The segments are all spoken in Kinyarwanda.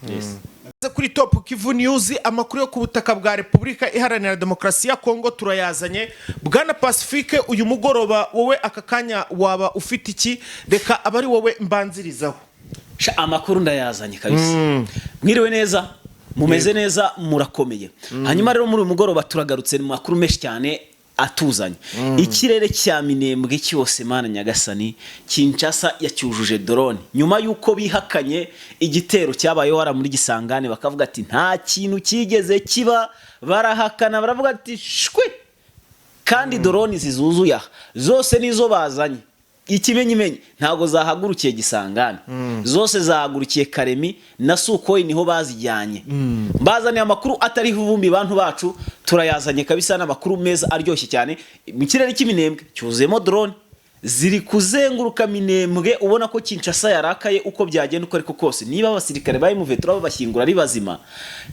Yes. Kuri Top Kivu News, amakuru yo ku butaka bwa Repubulika Iharanira Demokarasi ya Kongo turayazanye. Bwana Pacifique, uyu mugoroba wowe aka kanya waba ufite iki? Reka aba ari wowe mbanzirizaho. Sha, amakuru ndayazanye kabisa. Mwiriwe neza, mumeze neza, murakomeye. Hanyuma rero muri uyu mugoroba turagarutse mu makuru menshi cyane atuzanye. Ikirere cya Minembwe cyose, Mana nyagasani, Kinshasa yacyujuje drone nyuma y'uko bihakanye igitero cyabayeho hariya muri Gisangane, bakavuga ati nta kintu cyigeze kiba. Barahakana, baravuga ati shwi, kandi drone zizuzuye aha zose nizo bazanye. Ikimenyimenyi, ntabwo zahagurukiye Gisangane, zose zahagurukiye Karemi na Sukoyi, niho bazijyanye. Bazaniye amakuru atariho ivumbi. Bantu bacu, turayazanye kabisa, n'amakuru meza aryoshye cyane. Mu kirere cy'Iminembwe cyuzuyemo drone ziri kuzenguruka Minembwe. Ubona ko Kinshasa yarakaye. Uko byagenda uko ariko kose, niba abasirikare ba M23 babashyingura ari bazima,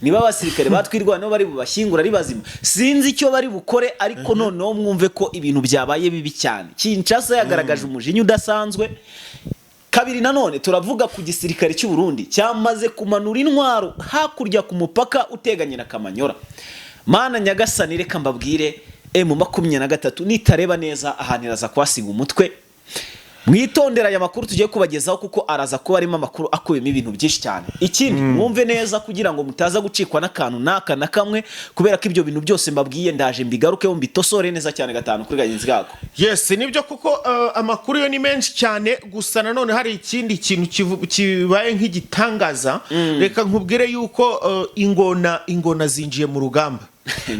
niba abasirikare ba Twirwaneho bari bubashyingura ari bazima, sinzi icyo bari bukore, ariko noneho mwumve ko ibintu byabaye bibi cyane. Kinshasa yagaragaje umujinya udasanzwe. Kabiri nanone turavuga ku gisirikare cy'u Burundi cyamaze kumanura intwaro hakurya ku mupaka uteganye na Kamanyora. Mana nyagasani, reka mbabwire, M23 nitareba neza ahantu iraza kuhasiga umutwe. Mwitondera aya makuru tugiye kubagezaho, kuko araza kuba arimo amakuru akubiyemo ibintu byinshi cyane. Ikindi, mwumve neza kugira ngo mutaza gucikwa n'akantu n'aka na kamwe, kubera ko ibyo bintu byose mbabwiye ndaje mbigarukeho, mbitosore neza cyane gatanu kuri kagenzi kako. Yes, nibyo kuko amakuru yo ni menshi cyane. Gusa nanone hari ikindi kintu kibaye nk'igitangaza. Reka nkubwire yuko ingona zinjiye mu rugamba.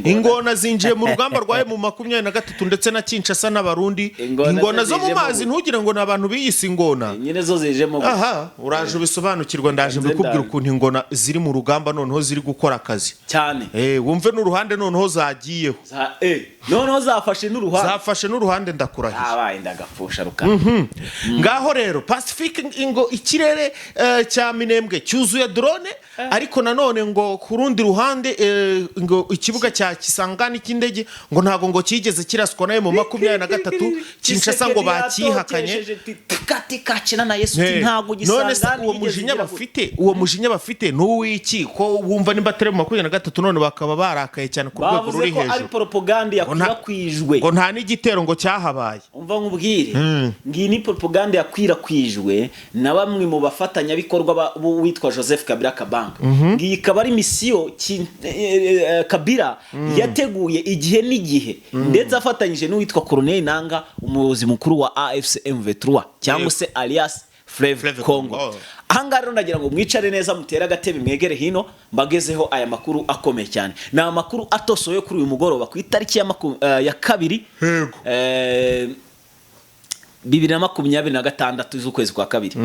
Ingona zinjiye mu rugamba rwa M23 ndetse na Kinshasa n'Abarundi. Ingona Ingona zo mu zijemo mazi, ntugire ngo ni abantu biyise ingona. Nyine zo zijemo gute? Aha uraje ubisobanukirwa, ndaje Nze mbikubwira ndaje. ukuntu ingona ziri mu rugamba, noneho ziri gukora akazi. Cyane. Wumve n'uruhande noneho zagiyeho. Noneho zafashe n'uruhande. Zafashe n'uruhande, ndakurahiye. Abaye ndagapfusha rukara. Ngaho rero Pacifique, ngo ikirere cya Minembwe cyuzuye drone, ariko nanone ngo ku rundi ruhande ngo ikibuga cya Kisangani cy'indege ngo ntabwo ngo cyigeze kiraswa nayo mu 23. Kinshasa ngo bakihakanye. Katikakina na Yesu uti ntabwo None se Gisangani uwo yigeze mujinya igira bafite, uwo mujinya bafite ni uw'iki, ko wumva nimba atari mu 23 none bakaba barakaye cyane ku rwego Bavuze ruri ko ari hejuru? propaganda yakwirakwijwe. Ngo nta n'igitero ngo cyahabaye. Umva nkubwire, ngiyi ni propaganda yakwirakwijwe na bamwe mu bafatanyabikorwa b'uwitwa Joseph Kabila Kabanga. Ngiyi ikaba ari misiyo Kabila yateguye igihe n'igihe, ndetse afatanyije n'uwitwa Corneille Nanga, umuyobozi mukuru wa AFC M23 cyangwa se alias Fleuve Fleuve Congo. Congo. Ahangaha rero ndagira ngo mwicare neza, mutere agatebe, mwegere hino mbagezeho aya makuru akomeye cyane. Ni amakuru atosoye kuri uyu mugoroba ku itariki ya 2 2026 z'ukwezi kwa kabiri.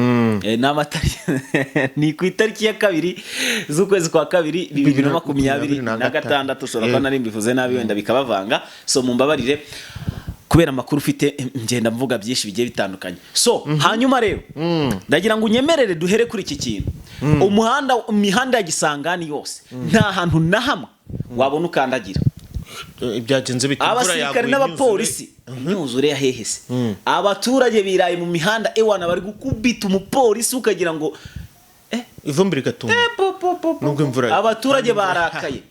Ni ku itariki ya 2 z'ukwezi kwa kabiri 2026. Ushobora kuba nari mbivuze nabi wenda bikabavanga, so mumbabarire kubera amakuru ufite ngenda mvuga byinshi bigiye bitandukanye. So hanyuma rero ndagira ngo unyemerere duhere kuri iki kintu. Umuhanda, imihanda ya Gisangani yose, nta hantu na hamwe wabona ukandagira. Byagenze bite? Imvura Abasirikare yaguye? n'abapolisi, imyuzure ya hehe se? Abaturage biraye mu mihanda, ewana bari gukubita umupolisi ukagira ngo Ivumbi rigatumba nubwo imvura Abaturage barakaye,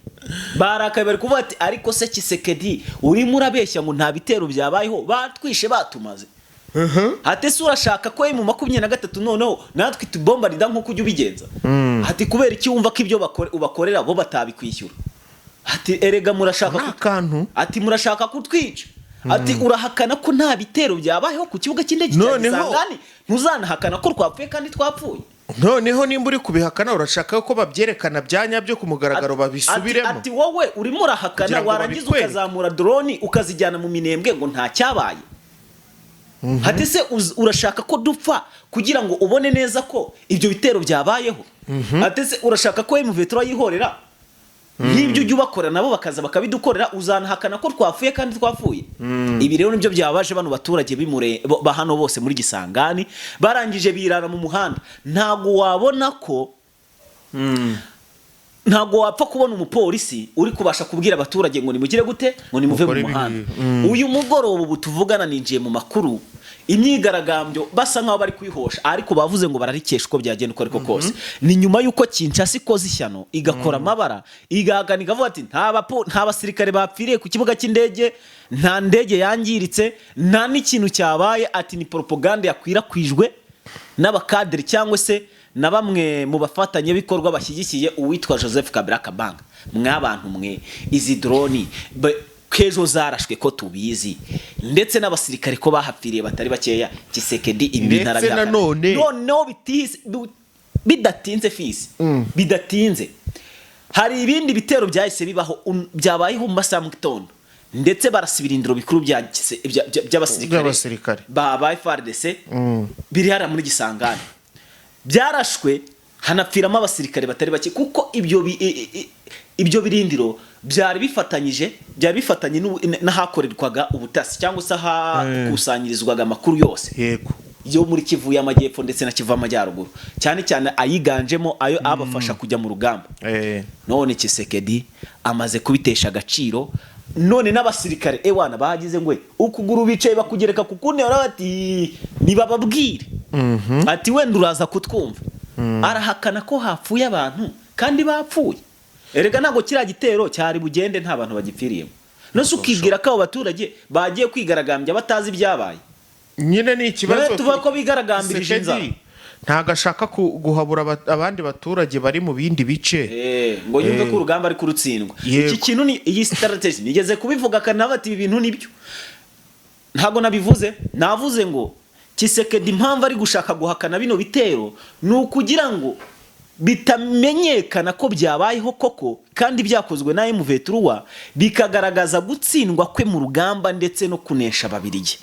barakaye, bari kuvuga ati ariko se Tshisekedi, urimo urabeshya ngo nta bitero byabayeho, batwishe batumaze. Ati se urashaka ko M23 noneho natwe tubombarida nk'uko ujya ubigenza? Ati kubera iki wumva ko ibyo ubakorera bo batabikwishyura? Ati erega murashaka Ni akantu. Ati murashaka kutwica. Ati urahakana ko nta bitero byabayeho ku kibuga cy'indege cya Kisangani, ntuzanahakana ko twapfuye kandi twapfuye. Noneho nimba uri kubihakana, urashaka ko babyerekana bya nyabyo ku mugaragaro, babisubiremo. Ati wowe urimo urahakana, Kugira ngo warangiza babikwereke. ukazamura drone ukazijyana mu Minembwe ngo nta cyabaye. Ati se urashaka ko dupfa kugira ngo ubone neza ko ibyo bitero byabayeho? Ati se urashaka ko M23 yihorera nk'ibyo ujya ubakora, nabo bakaza bakabidukorera, uzanahakana ko twapfuye kandi twapfuye? Ibi rero nibyo byabaje bano baturage ba hano bose muri Gisangani. Barangije birara mu muhanda. Ntabwo wabona ko ntabwo wapfa kubona umupolisi uri kubasha kubwira abaturage ngo nimugire gute, ngo nimuve mu Mukore ibi muhanda. ngibi. Uyu mugoroba ubu tuvugana ninjiye mu makuru. Imyigaragambyo basa nkaho bari kuyihosha, ariko bavuze ngo bararikesha uko byagenda uko ariko kose. Ni nyuma y'uko Kinshasa ikoze ishyano, igakora amabara, igahakana, ikavuga ati nta basirikare bapfiriye ku kibuga cy'indege, nta ndege yangiritse, nta n'ikintu cyabaye, ati ni propaganda yakwirakwijwe n'abakadiri cyangwa se na bamwe mu bafatanyabikorwa bashyigikiye uwitwa Joseph Kabila Kabanga. Mwabantu mwe, izi drone k'ejo zarashwe ko tubizi, ndetse n'abasirikare ko bahapfiriye batari bakeya, Tshisekedi ibi bintu Ndetse arabihakana. Nanone- Noneho bidatinze fisi, bidatinze hari ibindi bitero byahise bibaho, byabayeho mu masaha mu gitondo, ndetse barasa ibirindiro bikuru by'abasirikare By'abasirikare. ba FARDC biri hariya muri Gisangani. Byarashwe, hanapfiramo abasirikare batari bake, kuko ibyo birindiro byari bifatanyije, byari bifatanye n'ahakorerwaga ubutasi cyangwa se ahakusanyirizwaga amakuru yose yo muri Kivu y'Amajyepfo ndetse na Kivu y'Amajyaruguru, cyane cyane ayiganjemo ayo abafasha kujya mu rugamba. None Tshisekedi amaze kubitesha agaciro, none n'abasirikare ewana bagize ngo ukuguru bicaye bakugereka ku kundi, bati nibababwire, ati wenda uraza kutwumva. Arahakana ko hapfuye abantu kandi bapfuye. Erega ntabwo kiriya gitero cyari bugende nta bantu bagipfiriyemo. Nose ukibwira ko abo baturage bagiye kwigaragambya batazi ibyabaye? Nyine ni ikibazo. None tuvuga ko bigaragambirije inzara. Tshisekedi ntabwo ashaka guhabura abandi baturage bari mu bindi bice. Ngo yumve ko urugamba ari kurutsindwa. Iki kintu ni iyi strategy, nigeze kubivuga akanaba ati ibi bintu nibyo. Ntabwo nabivuze, navuze ngo Tshisekedi impamvu ari gushaka guhakana bino bitero ni ukugira ngo bitamenyekana ko byabayeho koko kandi byakozwe na M23, bikagaragaza gutsindwa kwe mu rugamba ndetse no kunesha Ababirigi.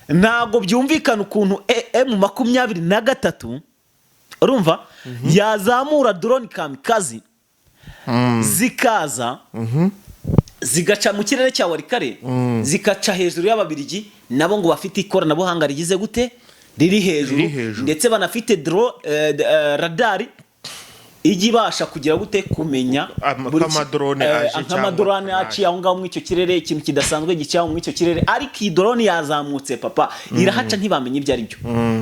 Ntabwo byumvikana ukuntu M23, urumva, yazamura drone kamikaze zikaza zigaca mu kirere cya Walikale, zikaca hejuru y'Ababirigi, nabo ngo bafite ikoranabuhanga rigize gute, riri hejuru, Riri hejuru. ndetse banafite radari ijya ibasha kugira gute, kumenya buri ko amadrone aje cyangwa nk'amadrone ataje. aciye aho ngaho muri icyo kirere, ikintu kidasanzwe giciye aho muri icyo kirere. Ariko iyi drone yazamutse, papa, irahaca, ntibamenye ibyo ari byo,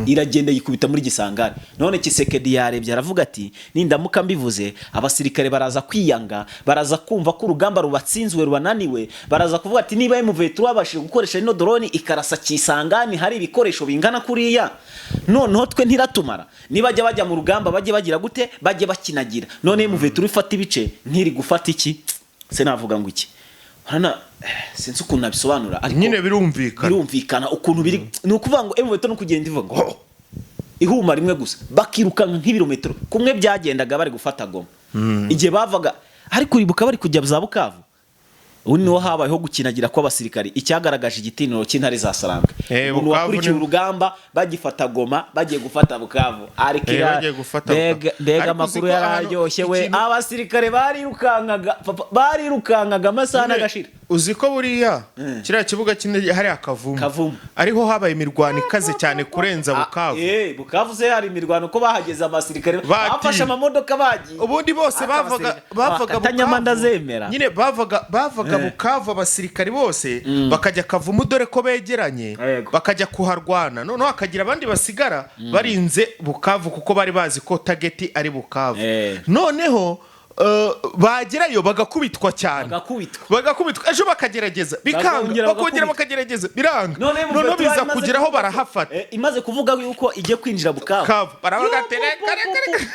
iragenda yikubita muri Gisangani. None Tshisekedi yarebye aravuga ati nindamuka mbivuze, abasirikare baraza kwiyanga, baraza kumva ko urugamba rubatsinzwe, rubananiwe, baraza kuvuga ati niba M23 babashije gukoresha ino drone ikarasa Kisangani hari ibikoresho bingana kuriya, noneho twe ntiratumara, nibajya bajya mu rugamba bajye bagira gute, bajye bakinagira. None M23 ifata ibice ntiri gufata iki se, navuga ngo iki? Urabona, sinzi ukuntu nabisobanura, ariko Nyine birumvikana. Birumvikana ukuntu biri. Ni ukuvuga ngo M23 no kugenda ivuga ngo "Ho!", ihuma rimwe gusa, bakirukanka nk'ibirometero kumwe byagendaga bari gufata Goma igihe bavaga. Ariko uribuka bari kujya za Bukavu, ubu niho habayeho gukinagira kw'abasirikari, icyagaragaje igitiniro cy'intare za Sarambwe. Umuntu Bukavu wakurikiye urugamba bagifata Goma, bagiye gufata Bukavu, ariko Bagiye gufata Bukavu. mbega Ariko uzi amakuru ko ahantu yararyoshye we! Abasirikare barirukankaga, papa, barirukankaga amasaha Nyine, n'agashira. Uzi ko buriya kiriya kibuga cy'indege hariya Kavumu, Kavumu. ariho habaye imirwano ikaze cyane kurenza Bukavu. Bukavu se hari imirwano ko bahageze abasirikare Bati. bafashe amamodoka bagiye? Ubundi bose Ariko bavaga abasirikare- bavaga Bakatanyama ndazemera. Nyine bavaga Bukavu, abasirikari bose bakajya Kavumu, dore ko begeranye, bakajya kuharwana. Noneho hakagira abandi basigara barinze Bukavu, kuko bari bazi ko target ari Bukavu. Noneho bagerayo bagakubitwa cyane. Bagakubitwa. Bagakubitwa, ejo bakagerageza bikanga, Bakongera bakongera bagakubitwa. bakagerageza biranga. None Noneho M23 biza imaze kugeraho kuvuga ko- barahafata. Imaze kuvuga yuko igiye kwinjira Bukavu. Kavu baravuga ati Yo, reka reka reka.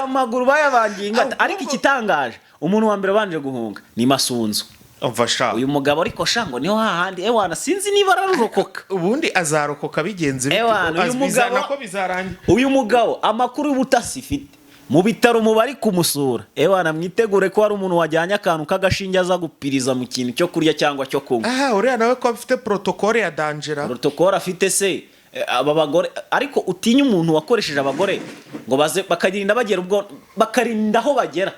Amaguru bayabangiye ingata. Ahubwo- Ariko igitangaje, umuntu wa mbere wabanje guhunga ni Masunzu. Umva sha. Uyu mugabo ariko sha, ngo niho hahandi ewana, sinzi niba ararokoka. Ubundi azarokoka bigenze bite? Ewana, uyu Bizana mugabo- ko bizarangira. Uyu mugabo, amakuru y'ubutasi ifite, mu bitaro mu bari kumusura, ewana mwitegure ko hari umuntu wajyanye akantu k'agashinge aza gupiriza mu kintu cyo kurya cyangwa cyo kunywa. Aha uriya nawe ko afite protocole ya danger. Protocole afite se, aba bagore, ariko utinya umuntu wakoresheje abagore ngo baze bakarinda bagera ubwo, bakarinda aho bagera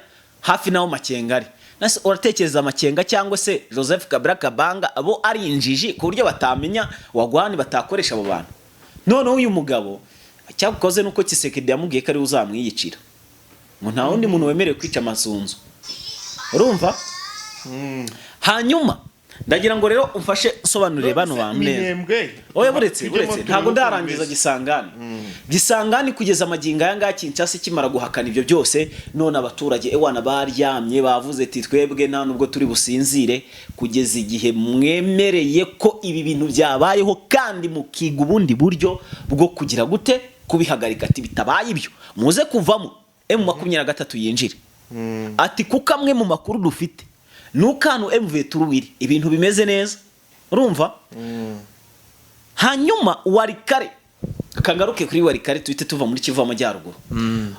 hafi n'aho Makenga ari. Nase uratekereza Amakenga cyangwa se Joseph Kabila Kabanga abo ari injiji ku buryo batamenya wagwani, batakoresha abo bantu? Noneho uyu mugabo cyakoze nuko Tshisekedi yamubwiye ko ari we uzamwiyicira, ngo nta wundi muntu wemerewe kwica Amasunzu, urumva? Hanyuma Ndagira ngo rero umfashe usobanurire bano bantu neza. Minembwe. Oya, buretse, Tujyemo buretse, turebe ntabwo uko ndarangiza. bimeze. Gisangani kugeza amagingo aya ngaya, Kinshasa ikimara guhakana ibyo byose, none abaturage ewana baryamye bavuze ati: "Twebwe nta nubwo turi businzire kugeza igihe mwemereye ko ibi bintu byabayeho, kandi mukiga ubundi buryo bwo kugira gute kubihagarika." Ati: "Bitabaye ibyo, muze kuvamo M23 yinjire." Ati: "Kuko amwe mu makuru dufite ni uko hano M23 iri, ibintu bimeze neza." Urumva? Hanyuma Walikale, kagaruke kuri Walikale, tuhite tuva muri Kivu Amajyaruguru.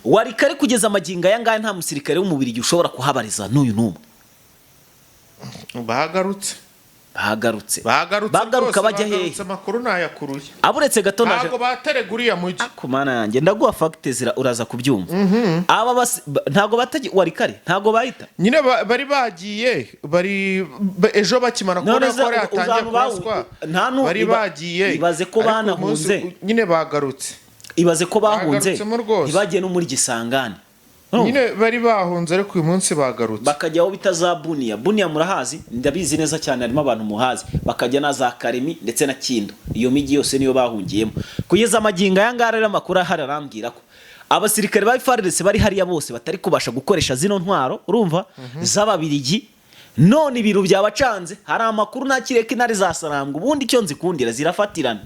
Walikale kugeza amagingo aya ngaya nta musirikare w'umubiri ushobora kuhabariza n'uyu n'umwe. Bagarutse. Bagarutse. Bagarutse. Bagaruka Rwose bajya hehe? bagarutse, amakuru nayakuruye. Aburetse gato, naje. Ntabwo baterega uriya mujyi. Ku Mana yanjye, ndaguha facts, uraza kubyumva. Aba ntabwo batajya Walikale, ntabwo bahita. Nyine bari bagiye, bari ejo bakimara None kubona se ko hariya hatangiye uzaba kuraswa, nta bari bagiye. Ibaze ko Ariko uyu munsi banahunze. Nyine bagarutse. Ibaze ko bahunze, Bagarutsemo rwose. ntibagiye no muri Gisangani. Urumva? Nyine bari bahunze, ariko uyu munsi bagarutse. Bakajya aho bita za Buniya. Buniya murahazi, ndabizi neza cyane, harimo abantu muhazi. Bakajya na za Karemi ndetse na Kindu. Iyo mijyi yose niyo bahungiyemo kugeza amagingo aya ngaya. Rero amakuru ahari arambwira ko abasirikare ba FARDC bari hariya bose batari kubasha gukoresha zino ntwaro, urumva, z'Ababirigi. None ibintu byabacanze. Hari amakuru nakiriye ko intare zasarambwa, ubundi icyo nzikundira zirafatirana,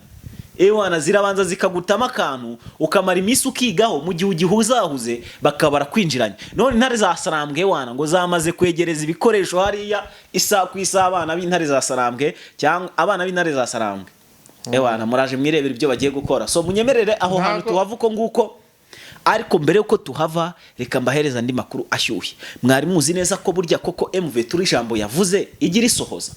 ewana zirabanza zikagutamo akantu, ukamara iminsi ukigaho mu gihe ugihuzahuze, bakaba barakwinjiranye. None intare za Sarambwe, ewana, ngo zamaze kwegereza ibikoresho hariya, isaha ku isaha abana b'intare za Sarambwe, cyangwa abana b'intare za Sarambwe, ewana muraje mwirebera ibyo bagiye gukora. So munyemerere aho hantu tuhava uko nguko. Ariko mbere yuko tuhava, reka mbahereza andi makuru ashyushye. Mwari muzi neza ko burya koko M23 ijambo yavuze igira isohoza?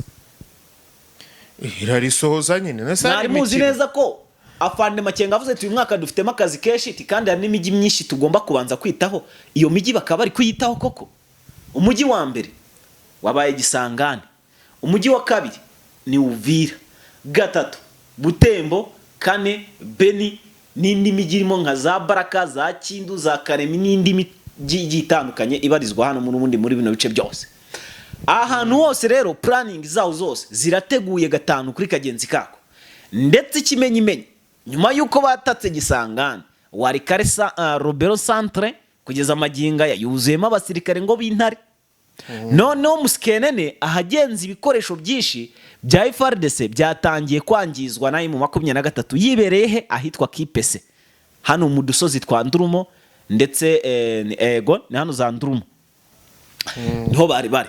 Irarisohoza nyine. Nese hari Mwari muzi imikino? neza ko Afande Makenga avuze ati: "Uyu mwaka dufitemo akazi kenshi," ati: "kandi hari n'imijyi myinshi tugomba kubanza kwitaho." Iyo mijyi bakaba bari kuyitaho koko. Umujyi wa mbere wabaye Gisangani, umujyi wa kabiri ni Uvira, gatatu Butembo, kane Beni, n'indi mijyi irimo nka za Baraka, za Kindu, za Karemi, n'indi mijyi igiye itandukanye ibarizwa hano muri ubundi muri bino bice byose. Ahantu hose rero planning zawo zose zirateguye gatanu kuri kagenzi kako. Ndetse ikimenyimenyi, nyuma y'uko batatse Gisangani, Walikale sa, Lubero centre kugeza amagingo aya yuzuyemo abasirikare ngo b'intare. Noneho Musikenene, ahagenza ibikoresho byinshi bya FARDC byatangiye kwangizwa na M23 yibereye he? Ahitwa Kipese, hano mu dusozi twa Ndurumo, ndetse ego ni hano za Ndurumo niho bari bari.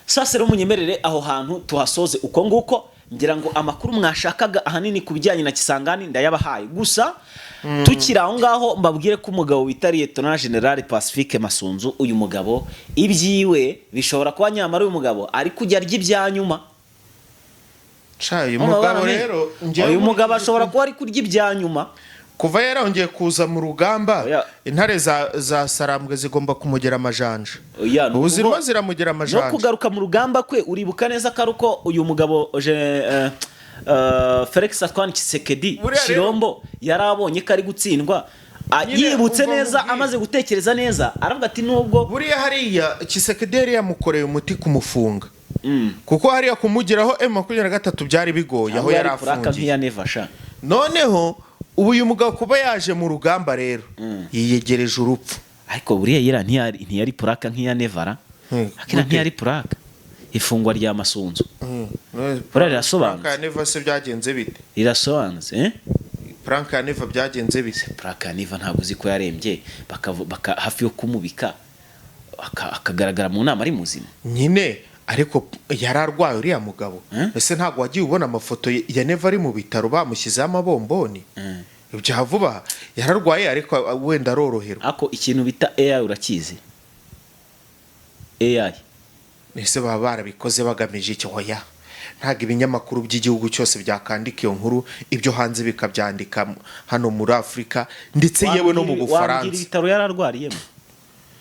Sasa rero munyemerere aho hantu tuhasoze uko nguko. Ngira ngo amakuru mwashakaga ahanini ku bijyanye na Kisangani ndayabahaye. Gusa tukiri aho ngaho, mbabwire ko umugabo wita Lieutenant General Pacifique Masunzu, uyu mugabo ibyiwe bishobora kuba, nyamara uyu mugabo ari kujya arya ibya nyuma. Ca, uyu mugabo rero njyewe Uyu mugabo ashobora kuba ari kurya ibya nyuma. Kuva yarongeye kuza mu rugamba, Oya. intare za Sarambwe zigomba kumugera amajanja. Oya, ni Ubu zirimo ziramugera no amajanja. kugaruka mu rugamba kwe, uribuka neza ko ari uko uyu mugabo Felix Antoine Tshisekedi Buriya rero- Chilombo yari abonye ko ari gutsindwa. Nyine Yibutse umva neza, nkubwire. amaze gutekereza neza, aravuga ati nubwo Buriya hariya Tshisekedi yari yamukoreye umuti kumufunga, kuko hariya kumugeraho M23 byari bigoye aho yari puraka afungiye. Nk'iya Neva sha. Noneho ubu uyu mugabo kuba yaje mu rugamba rero, yiyegereje urupfu. Ariko buriya yira ntiyari puraka nk'iya Nevara. Akira Gute? Ntiyari puraka ifungwa rya Masunzu? Buriya rirasobanutse. Prank ya Neva se byagenze bite? Rirasobanutse, eh? Prank ya Neva byagenze bite? Puraka ya Neva, ntabwo uzi ko yarembye, hafi yo kumubika akagaragara mu nama ari muzima? Nyine ariko yari arwaye uriya mugabo. Ese ntabwo wagiye ubona amafoto ya Neva ari mu bitaro bamushyizeho amabomboni bya vuba? Yararwaye, ariko wenda aroroherwa. Ako ikintu bita AI urakizi? AI. Ese baba barabikoze bagamije icyo? Hoya, ntabwo ibinyamakuru by'igihugu cyose byakandika iyo nkuru, ibyo hanze bikabyandika hano muri Afurika, ndetse yewe no mu Wambwira Bufaransa. ibitaro yararwariyemo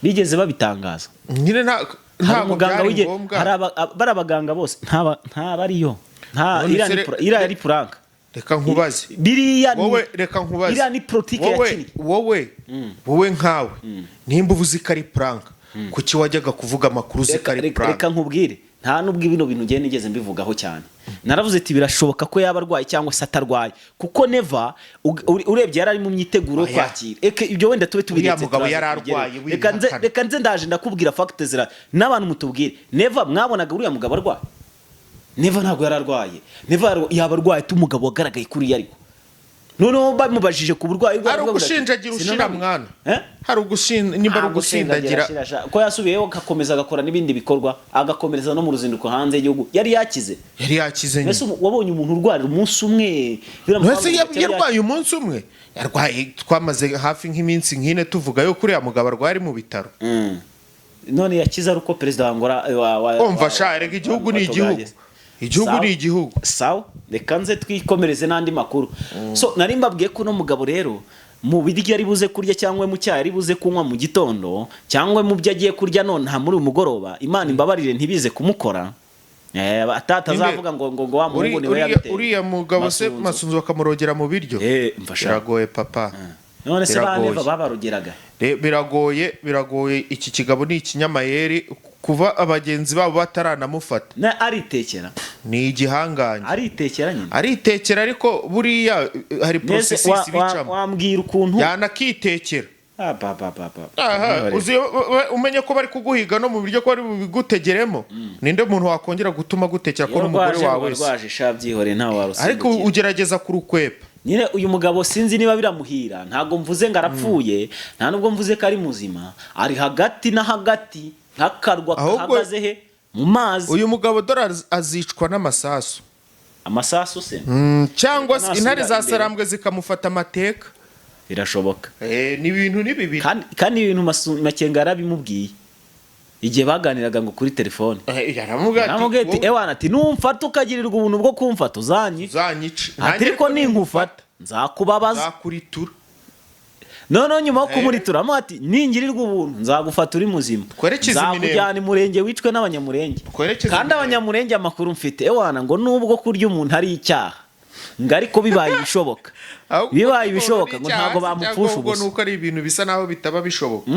bigeze babitangaza? Nyine Hari ntabwo umuganga byari ngombwa. hari bari abaganga bose ntabariyo, nta None iriya se ni iriya yari prank. Reka nkubaze. Biriya ni Wowe, reka nkubaze. Iriya ni politike Wowe, yakinnye. wowe nkawe, nimba uzi ko ari prank, kuki wajyaga kuvuga amakuru uzi ko Reka ari reka prank? nkubwire. Nta nubwo bino bintu ngiye nigeze mbivugaho cyane. Naravuze ati birashoboka ko yaba arwaye cyangwa se atarwaye, kuko Neva urebye yari ari mu myiteguro yo Oya. kwakira. Eke ibyo wenda tube tubiretse. Uriya mugabo Turaza yari tubigereho. arwaye, Reka nze wibihakana. Reka nze, ndaje ndakubwira facts zira n'abantu mutubwire. Neva, mwabonaga uriya mugabo arwaye? Neva ntabwo yari arwaye. Neva yaba arwaye tu umugabo wagaragaye kuriya? Ariko noneho bamubajije ku burwayi bwe, Hari aravuga ati, ugushinjagira ushira "Sinananiwe." mwana. Eh? Hari nimba ari Nta ugusindagira. ashira, ashira. Ko yasubiyeyo agakomeza agakora n'ibindi bikorwa, agakomereza no mu ruzinduko hanze y'igihugu, yari yakize. Yari yakize nyine. Mbese wabonye umuntu urwarira umunsi umwe? Mbese yarwaye umunsi umwe? Yarwaye, twamaze hafi nk'iminsi nk'ine tuvuga yuko uriya mugabo arwaye ari mu bitaro. None yakize ari uko perezida wa Angola Umva sha, erega igihugu ni igihugu. Igihugu Sawa. ni igihugu. Sawa, reka nze twikomereze n'andi makuru. So nari mbabwiye ko uno mugabo rero mu biryo ari buze kurya, cyangwa mu cyayi ari buze kunywa mu gitondo, cyangwa mu byo agiye kurya nonaha muri uyu mugoroba, Imana imbabarire ntibize kumukora. Atazavuga ngo wa muhungu niwe yabiteye. Uriya mugabo se? Masunzu. Masunzu bakamurogera mu biryo? Mfasha. Biragoye, papa. None se ba Biragoye. Neva babarogeraga? Biragoye, biragoye. Iki kigabo ni ikinyamayeri kuva abagenzi babo bataranamufata. Na aritekera. Ni igihangange. Aritekera nyine. Aritekera, ariko buriya hari Mbese processes bicamo. Wambwira ukuntu Yanakitekera. Ah, ba, ba, ba, ba. Aha, uzi umenye ko bari kuguhiga no mu biryo, ko bari bubigutegeremo. Ninde muntu wakongera gutuma gutekera ko Iyo n'umugore rwaje wawe ruba se? rwaje sha, byihoreye, ntawe Ariko warusimbukira. ugerageza kurukwepa. Nyine uyu mugabo sinzi niba biramuhira. Ntabwo mvuze ngo arapfuye, nta nubwo mvuze ko ari muzima. Ari hagati na hagati nk'akarwa gahagaze he mu mazi. Uyu mugabo dore azicwa n'amasasu. Amasasu se? Cyangwa se Nasubira intare za imbere. Sarambwe zikamufata amateka. Birashoboka. Ni ibintu ni bibiri. Kandi ibintu Makenga yarabimubwiye igihe baganiraga ngo kuri telefone. Yaramubwiye ati, Yaramubwiye ati, "Wowe "Ewana," ati, "numfata ukagirirwa ubuntu bwo kumfata uzanyica." Uzanyica. Ati, "Ariko ninkufata nzakubabaza." Nzakuritura. Noneho nyuma yo kumurituramo ati, "Ningirirwa ubuntu nzagufata uri muzima, Twerekeze nzakujyana imurenge wicwe n'abanyamurenge." Twerekeze Kandi Iminembwe. abanyamurenge, amakuru mfite, ewana, ngo nubwo kurya umuntu ari icyaha, ngo ariko bibaye ibishoboka, Ahubwo bibaye ko ibishoboka, ni ngo icyaha ntabwo se, bamupfusha cyangwa ubwo ubusa. nuko ari ibintu bisa naho bitaba bishoboka.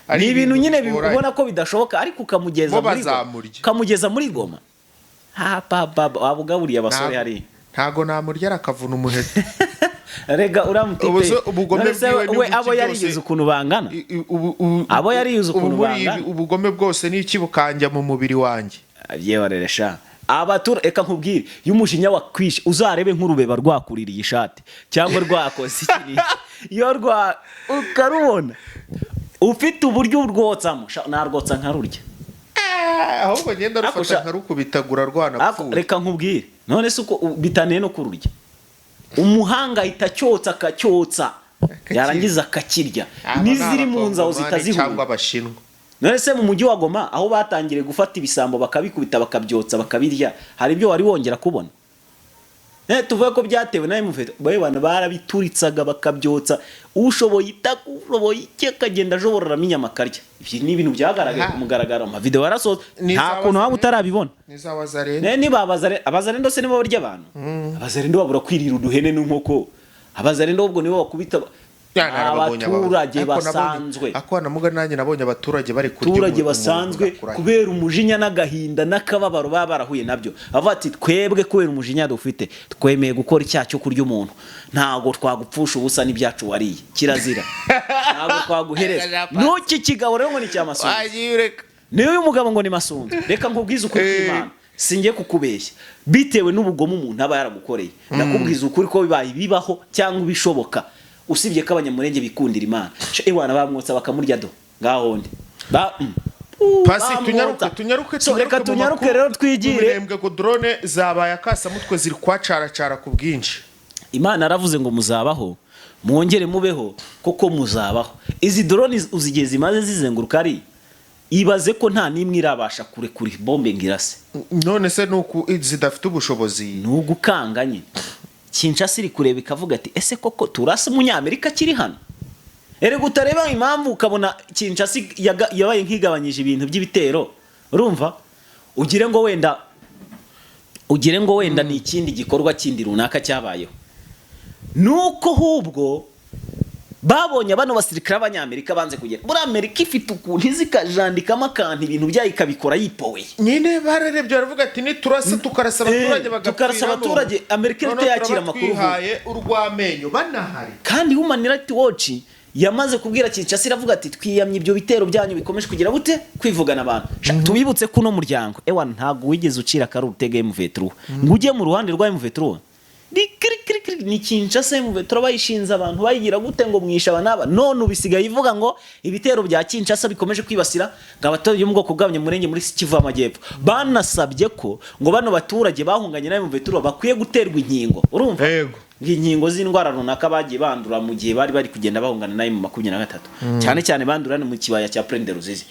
Ari Ni ibintu nyine bigoranye. ubona ko bidashoboka, ariko ukamugeza Bo muri Goma. bazamurya. Ukamugeza muri Goma. Ha, pa, pa, pa, waba ugaburiye abasore hariya. Ntago namurya, arakavuna umuheto. Rega uriya mutipe Ubu se ubugome none se bwiwe ni we buki abo yarigeze byose? ukuntu bangana? Abo yariyuze Ubu ukuntu muri ibi bangana. ubugome bwose ni iki bukanjya mu mubiri wanjye? Byihorere sha. Abatura, reka nkubwire, iyo umujinya wakwishe, uzarebe nk'urubeba rwakuririye ishati cyangwa rwakoze iki n'iki. Iyo rwa ukarubona ufite uburyo urwotsamo sha, narwotsa nkarurya. Ahubwo ngenda Ariko rufata nkarukubitagura rwanapfuye. Reka nkubwire, none se uko bitaniye no kururya? Umuhanga ahita acyotsa, akacyotsa, yarangiza akakirya. Aba ni N'iziri mu nzu aho Abakongomani zitazihura. cyangwa Abashinwa. None se mu mujyi wa Goma, aho batangiriye gufata ibisambo bakabikubita, bakabyotsa, bakabirya, hari ibyo wari wongera kubona? Tuvuge ko byatewe na M23, bana barabituritsaga bakabyotsa, ushoboye itaka, ushoboye iki, akagenda ajobororamo inyama akarya. Ibyo ni ibintu byagaragaye ku mugaragaro, amavideo yarasohotse. Ni Nta izaba kuntu waba zare- utarabibona. Ni iz'Abazarene. Ne niba abazarendo se nibo barya abantu? Abazarendo babura kwirira uduhene n'inkoko. Abazarendo ubwo nibo bakubita abaturage basanzwe. Ako namuga nanjye nabonye abaturage bari kurya Abaturage umuntu basanzwe ndakurahiye. kubera umujinya n'agahinda n'akababaro baba barahuye nabyo, bavuga ati, "Twebwe kubera umujinya dufite twemeye gukora icyaha cyo kurya umuntu. Ntabwo twagupfusha ubusa n'ibyacu wariye, kirazira, ntabwo twaguhereza." N'iki kigabo rero ngo ni icya Masunzu. Wagiye ureka. Niyo uyu mugabo ngo ni Masunzu, reka nkubwize ukuri kw'Imana, singiye kukubeshya, bitewe n'ubugome umuntu aba yaragukoreye, ndakubwiza ukuri ko bibaye bibaho cyangwa ibishoboka, usibye ko Abanyamurenge bikundira Imana. Sha, ewana, bamwotsa bakamurya do ngaho ndi ba Pasi, bamwotsa. Tunyaruke, tunyaruke. So, reka mu tunyaruke makuru. rero twigire Mu Minembwe ngo drone zabaye akasamutwe, ziri kwacaracara ku bwinshi. Imana yaravuze ngo muzabaho, mwongere mubeho, koko muzabaho. Izi drone uzi igihe zimaze zizenguruka ari? Ibaze ko nta n'imwe irabasha kurekura bombe ngo irase. None se nuku zidafite ubushobozi? Ni ugukanga nyine. Kinshasa iri kureba ikavuga ati, "Ese koko turase Umunyamerika akiri hano?" Erega utareba impamvu ukabona Kinshasa yabaye nk'igabanyije ibintu by'ibitero, urumva ugire ngo wenda ni ikindi gikorwa kindi runaka cyabayeho, nuko ahubwo Babonye bano basirikare b'Abanyamerika banze kugenda. Muri Amerika ifite ukuntu izi ikajandikamo akantu, ibintu byayo ikabikora yipoweye. Nyine bararebye baravuga ati: "Niturasa, tukarasa abaturage bagapfiramo, Tukarasa abaturage, Amerika ihita noneho yakira turaba amakuru vuba." Twihaye urw'amenyo banahari. Kandi Human Rights Watch yamaze kubwira Kinshasa, iravuga ati: "Twiyamye ibyo bitero byanyu bikomeje kugira gute kwivugana abantu." Tubibutse ko uno muryango ewa ntabwo wigeze ucira akari urutega M23 ngo ujye mu ruhande rwa M23. Ni kiri kiri kiri, ni Kinshasa. M23 bayishinze abantu bayigira gute ngo mwisha aba n'aba, none ubu isigaye ivuga ngo ibitero bya Kinshasa bikomeje kwibasira ngo abaturage bo mu bwoko bw'Abanyamurenge muri Kivu y'Amajyepfo. Banasabye ko ngo bano baturage bahunganye na M23 bakwiye guterwa inkingo, urumva? Yego. Inkingo z'indwara runaka bagiye bandura mu gihe bari bari kugenda bahungana na M23, cyane cyane bandura ni mu kibaya cya Plaine de Ruzizi.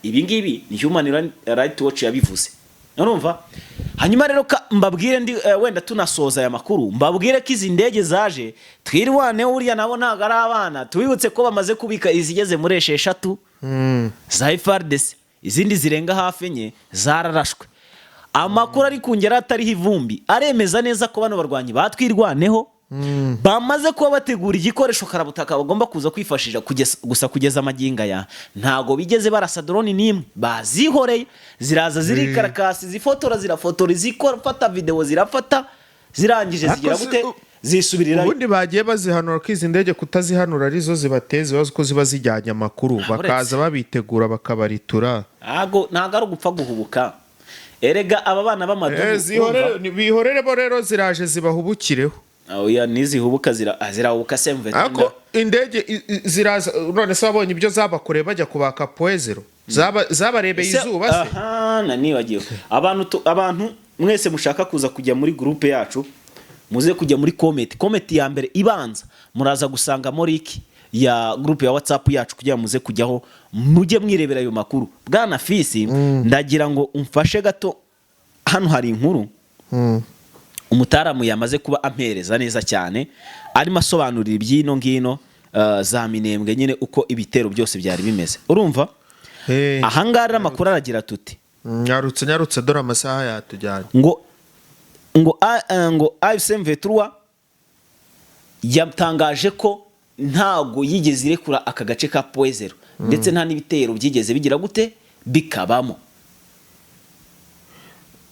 Ibi ngibi ni Human Rights Watch yabivuze, urumva? Hanyuma rero mbabwire ndi wenda tunasoza aya makuru, mbabwire ko izi ndege zaje twirwane uriya nabo ntabwo ari abana. Tubibutse ko bamaze kubika izigeze muri 6 za FARDC, izindi zirenga hafi 4 zararashwe. Amakuru ari kungera atariho ivumbi aremeza neza ko bano barwanyi batwirwaneho bamaze kuba bategura igikoresho karabutaka bagomba kuza kwifashisha. Gusa kugeza amagingo aya ntago bigeze barasa drone n'imwe, bazihoreye ziraza zirikarakasi, zifotora, zirafotora, zifata videwo zirafata, zirangije zigira Ariko gute, zisubirirayo. Ubundi bagiye bazihanura ko izi ndege kutazihanura arizo zibateza ibibazo, ko ziba zijyanye amakuru, bakaza babitegura bakabaritura. Ntago ari ugupfa guhubuka erega, aba bana b'amadubu. Bihorere bo rero ziraje zibahubukireho. Oya, nizihubuka zirahubuka se mve? Ariko indege ziraza, none se wabonye ibyo zabakoreye bajya kubaka Point Zéro? Zabarebeye izuba se? Aha nanibagiwe, abantu mwese mushaka kuza kujya muri groupe yacu, muze kujya muri comment ya mbere ibanza, muraza gusangamo link ya groupe ya WhatsApp yacu kugira ngo muze kujyaho mujye mwirebera ayo makuru. Bwana Fisi, ndagira ngo umfashe gato, hano hari inkuru umutaramu yamaze kuba ampereza neza cyane, arimo asobanurira iby'ino ngino za Minembwe nyine, uko ibitero byose byari bimeze, urumva? Ahangaha rero amakuru aragira tuti: Nyarutse, nyarutse, dore amasaha yatujyanye. Ngo AFC M23 yatangaje ko ntago yigeze irekura aka gace ka Point Zéro, ndetse nta n'ibitero byigeze bigira gute bikabamo.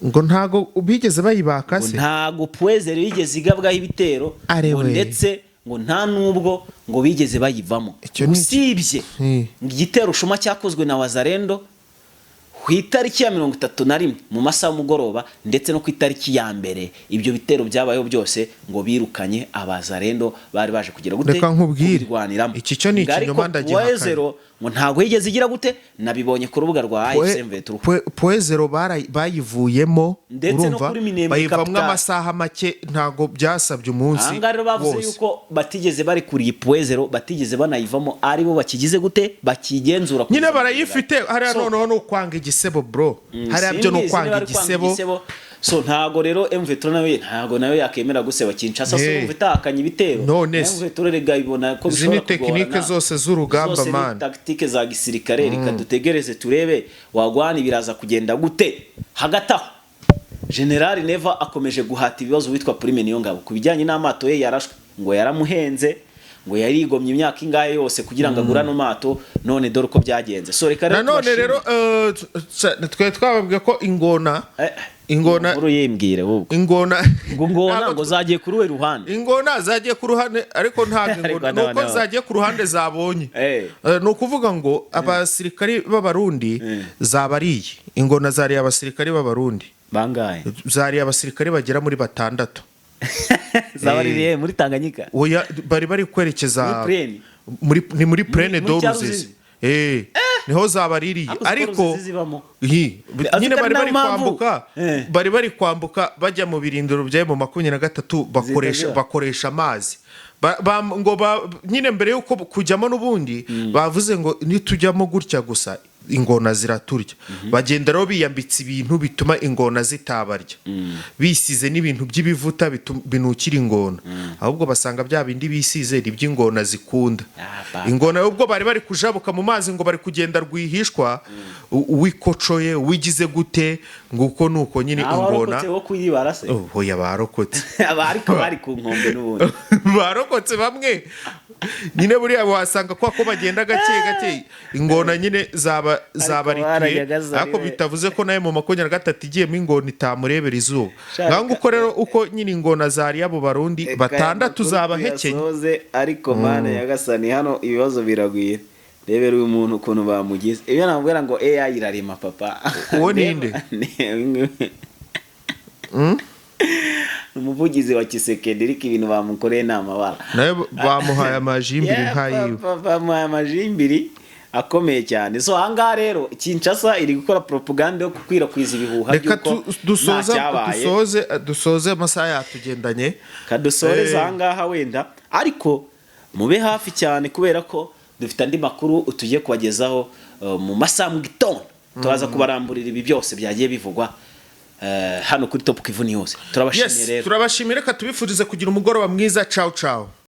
Ngo ntago bigeze bayibaka Ngo se? ntago Point Zéro yigeze igabwaho ibitero, Arewe. ngo ndetse ngo nta nubwo ngo bigeze bayivamo, Icyo ni usibye ngo igitero shuma cyakozwe na Wazalendo ku itariki ya 31 mu masaha y'umugoroba, ndetse no ku itariki ya 1. Ibyo bitero byabayeho byose ngo birukanye Abazalendo bari baje kugira gute, Reka nkubwire. kubirwaniramo. Iki cyo ni Ngo ariko ikinyoma, ndagihakanye. Point Zéro ngo ntabwo yigeze igira gute, nabibonye ku rubuga rwa AFC M23. Point Zéro bayivuyemo. Ndetse no Urumva? kuri Minembwe Bayivamo Capital. amasaha make, ntago byasabye umunsi Ahangaha rero bavuze wose. yuko batigeze barekura Point Zéro, batigeze banayivamo, aribo bakigize gute, bakigenzura Nyine kugeza barayifite hariya. So, Noneho ni ukwanga igisebo, bro, hariya byo ni simbizi ukwanga niba ari kwanga igisebo. So ntago rero M23 nayo ntago nayo yakemera guseba Kinshasa, so Hey. urumva itahakanye ibitero. None se. M23 rega ibona ko Izi ni bishobora tekinike kugorana. zose z'urugamba, Zose ni man. tactique za gisirikare. Reka dutegereze turebe wagwani biraza kugenda gute. Hagati aho General Neva akomeje guhata ibibazo witwa Prime Niyongabo ku bijyanye n'amato ye yarashwe, ngo yaramuhenze, ngo yarigomye imyaka ingahe yose kugira ngo agure ano mato, none dore uko byagenze. So reka rero Nanone tubashimire. rero twari twababwiye ko ingona ingona Inkuru yimbwire ahubwo. Ingona Ngo ngona Ntabwo ngo zagiye kuri we ruhande. Ingona zagiye ku ruhande, ariko ntabwo Ariko ingona ni uko zagiye ku ruhande zabonye. Ni ukuvuga ngo abasirikari b'Abarundi zabariye, ingona zariye abasirikari b'Abarundi. Bangahe? Zariye abasirikari bagera muri batandatu. Zabaririye muri Tanganyika? Oya, bari bari kwerekeza Muri Plaine? Ni muri Plaine Muri do cya Ruzizi. Ruzizi? Niho zabaririye. Ariko siko Ariko Ruzizi zibamo. Hi, Azi nyine ko bari ari bari nayo mpamvu. kwambuka, bari bari kwambuka bajya mu birindiro bya M23, bakoresha Zitagira. bakoresha amazi. Ngo nyine mbere yuko kujyamo n'ubundi bavuze ngo nitujyamo gutya gusa ingona ziraturya. Bagenda rero biyambitse ibintu bituma ingona zitabarya, bisize n'ibintu by'ibivuta binukira ingona, ahubwo basanga bya bindi bisize ni iby'ingona zikunda. Ah, ba. Ingona ubwo bari bari kujabuka mu mazi, ngo bari kugenda rwihishwa, uwikocoye uwigize gute, ngo uko nuko nyine Nta ingona warokotse wo kuyibara se? Oh, oya, barokotse. Aba ariko bari ku nkombe n'ubundi. Barokotse bamwe. Nyine buriya wasanga kwa ko bagenda gake gake, ingona nyine zaba zabarituye. Barajyaga Ariko we. bitavuze ko nayo mu 23 igiyemo ingona itamurebera izuba. Shaka. Ngaho nguko rero uko nyine ingona zariye abo Barundi Reka batandatu aya makuru zabahekenye. tuyasoze, ariko mana Nyagasani, hano ibibazo biragwira. Rebera uyu muntu ukuntu bamugize. Ibyo namubwira ngo AI irarema, papa. Uwo ni nde? Umuvugizi wa Tshisekedi, ariko ibintu bamukoreye ni amabara. Nayo bamuhaye amajimbiri nk'ayiwe. Papa, bamuhaye amajimbiri akomeye cyane. So ahangaha rero Kinshasa iri gukora propaganda yo gukwirakwiza ibihuha Reka by'uko nta dusoze cyabaye. dusoze, amasaha yatugendanye. Kadusoreza ahangaha wenda, ariko mube hafi cyane kubera ko dufite andi makuru tugiye kubagezaho mu masaha mu gitondo. Turaza kubaramburira ibi byose byagiye bivugwa hano kuri Top Kivu News. Turabashimiye rero. Turabashimiye. Reka tubifurize kugira umugoroba mwiza. Ciao ciao.